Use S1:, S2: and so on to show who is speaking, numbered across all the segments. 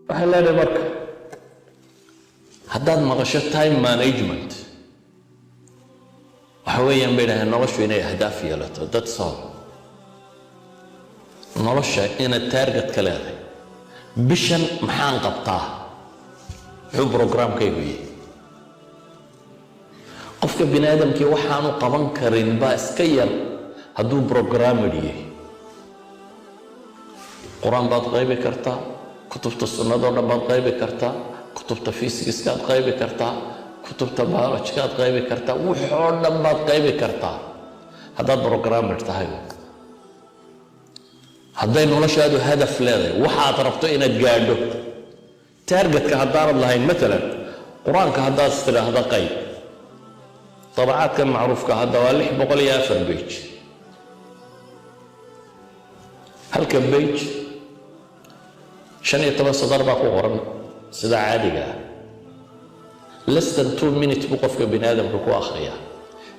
S1: Waxay leedahay, marka haddaad maqasho time management, waxa weeyaan, bay dhahdeen, noloshu inay ahdaaf yeelato. That's all. Nolosha inaad target ka leedahay: bishan maxaan qabtaa, muxuu programkaygu yahay? Qofka bini aadamkii waxaanu qaban karin baa iska yar hadduu programmed yahay. Qur-aan baad qaybi kartaa, kutubta sunnadoo dhan baad qaybi kartaa, kutubta physicskaad qaybi kartaa, kutubta biologykaad qaybi kartaa, waxoo dhan baad qaybi kartaa haddaad programmed tahay, hadday noloshaadu hadaf leedahay, waxaad rabto inaad gaadho, targetka haddaanad lahayn. Maalan, qur-aanka haddaad istidhaahdo qayb, dabacaadkan macruufka hadda waa 604 page. Halka page 15 sadar baa ku qoran sida caadiga ah. Less than 2 minutes buu qofka bini aadamka ku akhriyaa.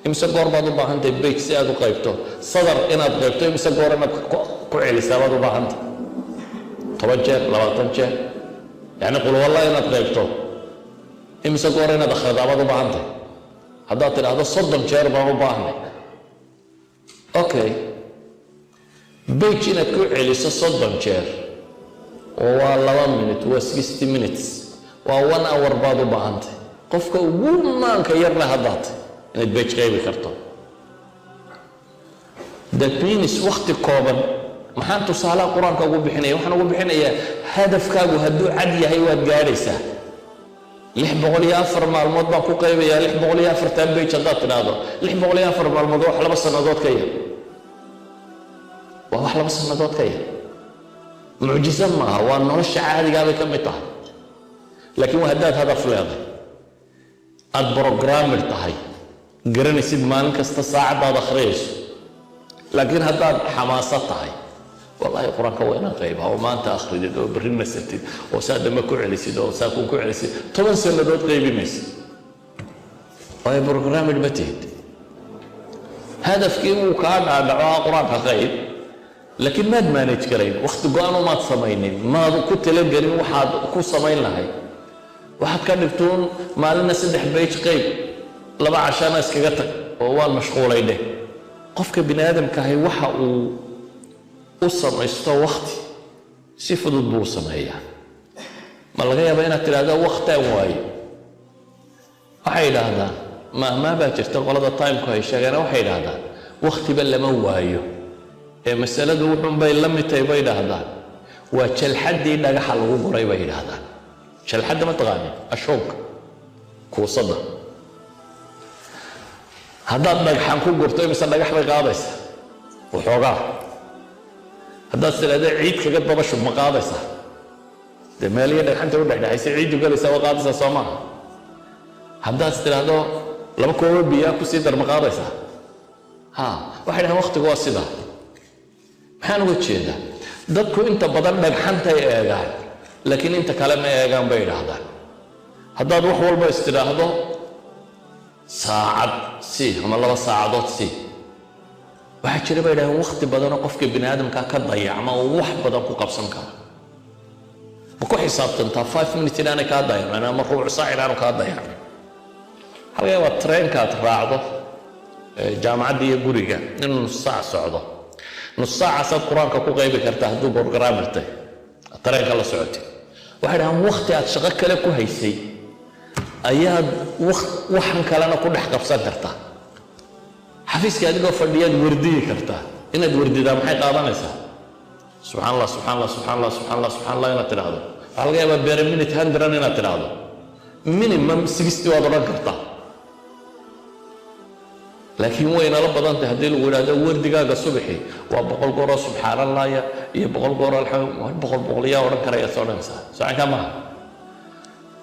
S1: Imise goor baad u baahantahay page si aad u qaybto? Sadar inaad qaybto, imise goor inaad ku celisaa baad u baahantahay? 10 jeer, 20 jeer. Yacni qulwalla inaad qaybto, imise goor inaad akhridaa baad u baahantahay? Haddaad tidhaahdo 30 jeer baan u baahnay, okay, page inaad ku celiso 30 jeer oo waa 2 minute, waa 60 minutes, waa one hour baad u baahantay, qofka ugu maanka yarna haddaad inaad page qaybi karto. That means wakti kooban. Maxaan tusaalaha qur-aanka ugu bixinaya? Waxaan ugu bixinayaa, hadafkaagu hadduu cad yahay, waad gaadhaysaa. 604 maalmood baan ku qaybayaa 604-tan page haddaad tidhaahdo, 604 maalmood waa wax 2 sannadood ka yar, waa wax 2 sannadood ka yar. Mucjiso maaha, waa nolosha caadigaa bay ka mid tahay. Laakiin waa haddaad hadaf leedahay, aad programmed tahay, garanaysid maalin kasta saacaddaad akhriyayso. Laakiin haddaad xamaasad tahay, "Wallaahi qur-aanka waa inaan qaybaa," oo maanta akhridid oo berri nasatid oo saa dambe ku celisid oo saa kun ku celisid, 10 sannadood qaybi maysid, waayo programmed ma tihid. Hadafkii wuu kaa dhaadhaco ah qur-aanka qayb, laakiin maad manage garayn, wakhti go-an umaad samaynin, maad ku talagelin waxaad ku samayn lahayd. Waxaad ka dhigtuun maalina 3 page qayb, 2 cashana iskaga tag oo waan mashquulay dheh. Qofka bini aadamkaahi waxa uu u samaysto wakhti si fudud buu u sameeyaa. Ma laga yaaba inaad tidhahdo wakhtaan waaye? Waxay idhaahdaan, mahmaa baa jirta qolada timeku ay sheegeena, waxay idhaahdaan wakhtiba lama waayo ee masaladu wuxuunbay la mid tahay, bay idhaahdaan, waa jalxaddii dhagaxa lagu guray, bay idhaahdaan. Jalxadda ma taqaanin? Ashuunka, kuusadda haddaad dhagxan ku gurto, imise dhagax bay qaadaysaa? Waxoogaa. Haddaad tidhahdo ciid kaga daba shub, ma qaadaysaa? Dee meeliyo dhagxanta u dhexdhexaysa ciiddu galaysaa, waa qaadaysaa, soo maaha? Haddaad tidhaahdo 2 koobo biyaa ku sii dar, ma qaadaysaa? Ha, waxay dhahaan waqtigu waa sidaa. Maxaan uga jeedaa? Dadku inta badan dhagxantay eegaan, laakiin inta kale ma eegaan, bay idhaahdaan. Haddaad wax walba istidhaahdo saacad si ama 2 saacadood si, waxaa jira, bay idhahdeen, waqti badanoo qofka bini aadamka ka dayacma oo wax badan ku qabsan karo. Ma ku xisaabtantaa 5 minutes inaanay kaa dayacmin ama rubuc saac inaanu kaa dayacmin? Halkaa waa treenkaad raacdo jaamacadda iyo guriga inuu nus saac socdo. Nus saacaasaad qur-aanka ku qaybi kartaa hadduu programmertay tareenka la socotay. Waxay dhahaan waqti aad shaqo kale ku haysay ayaad waxan kalena ku dhex qabsan kartaa. Xafiiska adigoo fadhiyaad wardiyi kartaa. Inaad wardidaa maxay qaadanaysaa? Subxaan Allah, subxaan Allah, subxaan Allah, subxaan Allah, subxaan Allah inaad tidhaahdo waxaa laga yaabaa per minute 100 inaad tidhaahdo, minimum 60 waad odhan kartaa. Laakiin waynala badan tahay haddii lagu yidhahdo wardigaaga subaxi waa 100 gooroo subxaanallaya iyo 100 gooroo alxamd, 100 100 yaa odhan karayaad soo odhanaysaa, socankaa maaha.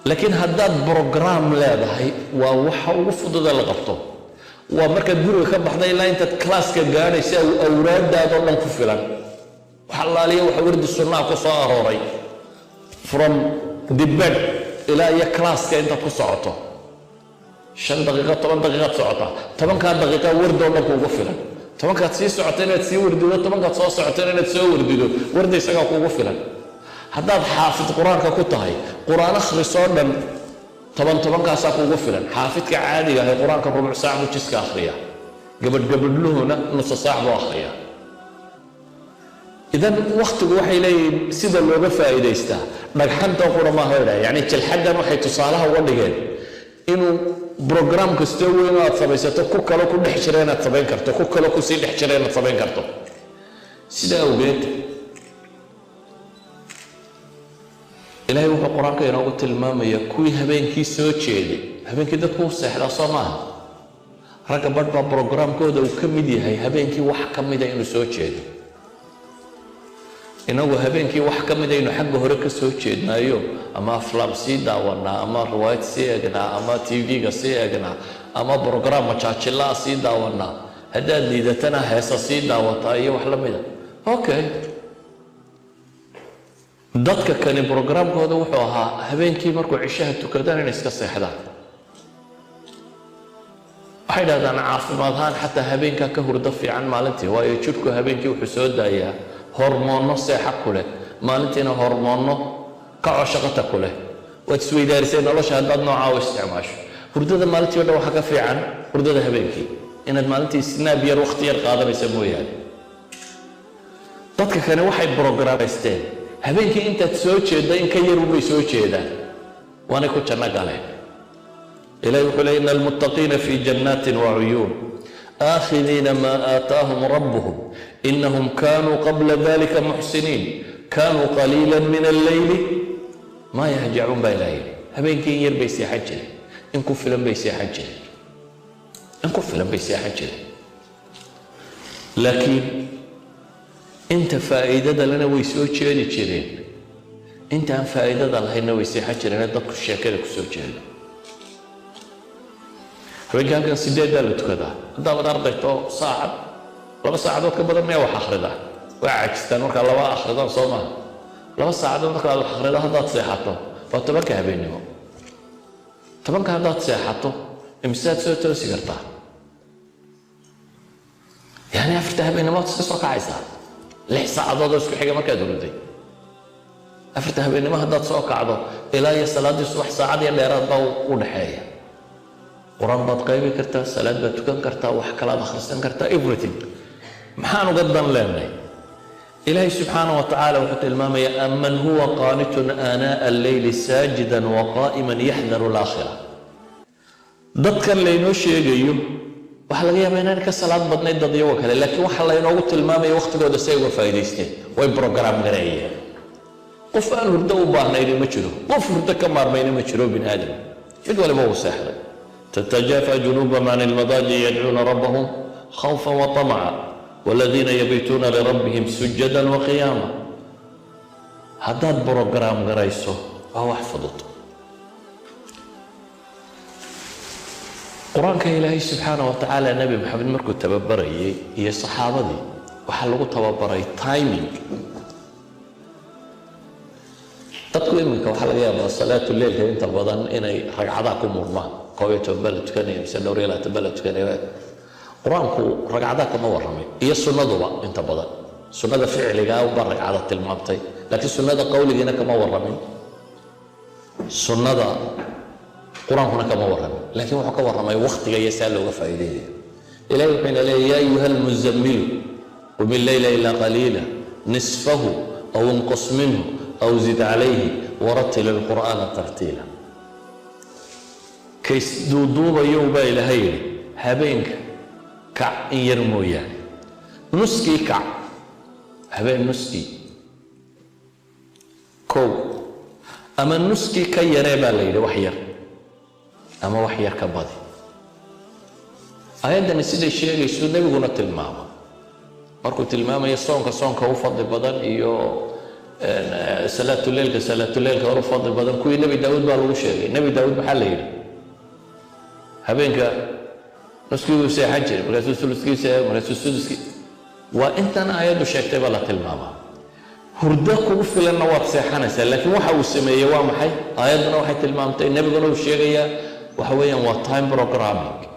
S1: Laakiin haddaad program leedahay, waa waxa ugu fududa la qabto. Waa markaad guriga ka baxda ilaa intaad classka gaadhaysa, awraadaadoo dhan ku filan. Wax allaaliya waxa wardi sunnaha ku soo arooray from the bed ilaa iyo classka intaad ku socoto, 5 daqiiqo, 10 daqiiqaad socotaa, 10-kaa daqiiqa wardoo dhan kuugu filan. 10-kaad sii socota inaad sii wardido, 10-kaad soo socota inaad soo wardido, wardi isagaa kuugu filan. Haddaad xaafid Qur-aanka ku tahay, Qur-aan akhris oo dhan toban tobankaasaa kugu filan. Xaafidka caadiga ahay Qur-aanka rubuc saac buu jiska akhriya, gabadh gabadhluhuna nusa saac buu akhriya. Idan wakhtigu, waxay leeyihiin, sida looga faa'iidaystaa dhagxanta qura maaha bay dhahay. Yani jilxaddan waxay tusaalaha uga dhigeen inuu program kastoo weyn oo aad samaysato ku kalo ku dhex jira inaad samayn karto, ku kalo kusii dhex jira inaad samayn karto. Sida awgeed Ilaahay wuxuu Qur-aanka inoogu tilmaamayaa kuwii habeenkii soo jeeday. Habeenkii dadku u seexdaa, soo maaha? Ragga badh baa programkooda uu ka mid yahay habeenkii wax ka mida inuu soo jeedo. Inagu habeenkii wax ka mida aynu xagga hore ka soo jeednaayo, ama aflaam sii daawanaa, ama riwaayad sii eegnaa, ama TV-ga sii eegnaa, ama program majaajilaa sii daawanaa, haddaad liidatana heesa sii daawataa iyo wax la mida. Okay, dadka kani programkooda wuxuu ahaa habeenkii markuu cishaha tukadaan inay iska seexdaan. Waxay dhahdaan caafimaad ahaan xataa habeenkaa ka hurdo fiican maalintii, waayo jidhku habeenkii wuxuu soo daayaa hormoonno seexa ku leh, maalintiina hormoonno kaco shaqata ku leh. Waad isweydaarisay nolosha haddaad noocaa u isticmaasho. Hurdada maalintii o dhan waxaa ka fiican hurdada habeenkii, inaad maalintii nap yar, wakhti yar qaadanaysa mooyaane. Dadka kani waxay brograamaysteen habeenkii intaad soo jeedda in ka yar unbay soo jeedaan, waanay ku janno galeen. Ilahi wuxuu leey: إن المتقين في جنات وعيون آخذين ما آتاهم ربهم إنهم كانوا قبل ذلك محسنين كانوا قليلا من الليل ما يهجعون baa Ilaha yidhi. Habeenkii in yar bay seexan jireen, in ku filan bay seexan jireen, in ku filan bay seexan jireen, laakiin inta faa'iidada lena way soo jeedi jireen, intaan faa'iidada lahaynna way seexan jireen. Dadku sheekada ku soo jeeda habeenkii halkan 8-daa la tukadaa. Haddaabad ardayto, saacad, 2 saacadood ka badan miyaa wax akhridaa? Waa caajistaan markaa laba akhridaan, soo maaha? 2 saacadood markaad wax akhrido, haddaad seexato waa 10-ka habeennimo. 10-ka haddaad seexato, imisaad soo toosi kartaa? Yani 4-ta habeennimood iska soo kacaysaa, 6 saacadood oo isku xiga markaad hurday. 4-ta habeennimo haddaad soo kacdo, ilaa iyo salaaddii subax saacad iyo dheeraad baa u dhaxeeya. Qur-aan baad qaybi kartaa, salaad baad tukan kartaa, wax kalaad akhrisan kartaa, everything. Maxaan uga dan leenahay? Ilaahay subxaana wa tacaala wuxuu tilmaamayaa: أمن هو قانت آناء الليل ساجدا وقائما يحذر الآخرة. Dadkan laynoo sheegayo waxaa laga yaabaa inaan ka salaad badnayd dad iyagoo kale, laakiin waxa laynoogu tilmaamaya waqtigooda si ay uga faa'iidaysteen, way program gareeyeen. Qof aan hurdo u baahnayni ma jiro, qof hurdo ka maarmayna ma jiro. Bini aadam mid waliba uu seexday. تتجافى جنوبهم عن المضاجع يدعون ربهم خوفا وطمعا والذين يبيتون لربهم سجدا وقياما. Haddaad program garayso, waa wax fudud. Qur-aanka Ilaahay subxaana wa tacaala Nebi Maxamed markuu tababarayay iyo saxaabadii, waxaa lagu tababaray timing. Dadku iminka waxaa laga yaabaa salaatu leilka inta badan inay ragcadaha ku murmaan, 11 baa la tukanaya mise dhowr iyo labaatan baa la tukanaya. Qur-aanku ragcadaha kama warramay iyo sunnaduba. Inta badan sunnada ficligaa baa ragcada tilmaamtay, laakiin sunnada qowligiina kama warramin, sunnada Qur-aankuna kama warramin, laakiin wuxuu ka warramay waktiga iyo saa looga faa'iideynayo. Ilahi wuxuu ina leeyahy: يا أيها المزمل قم الليل إلا قليلا نصفه أو انقص منه أو زد عليه ورتل القرآن ترتيلا. Kays duuduubayow, baa Ilaahay yidhi, habeenka kac in yar mooyaane, nuskii kac, habeen nuskii kow ama nuskii ka yaree baa la yidhi, wax yar ama wax yar ka badi. Aayaddani siday sheegayso, nebiguna tilmaamo markuu tilmaamayo soonka soonka u fadli badan iyo salaatuleilka salaatuleilka u fadli badan, kuwii Nebi Daawuud baa lagu sheegay. Nebi Daawuud maxaa la yidhi? Habeenka nuskii buu seexan jiray, markaasuu suluskii seexay, markaasuu suduskii. Waa intan aayaddu sheegtay baa la tilmaamaa. Hurdo kugu filanna waad seexanaysaa, laakiin waxa uu sameeyey waa maxay? Aayadduna waxay tilmaamtay, nebiguna uu sheegayaa, waxa weeyaan waa time programming.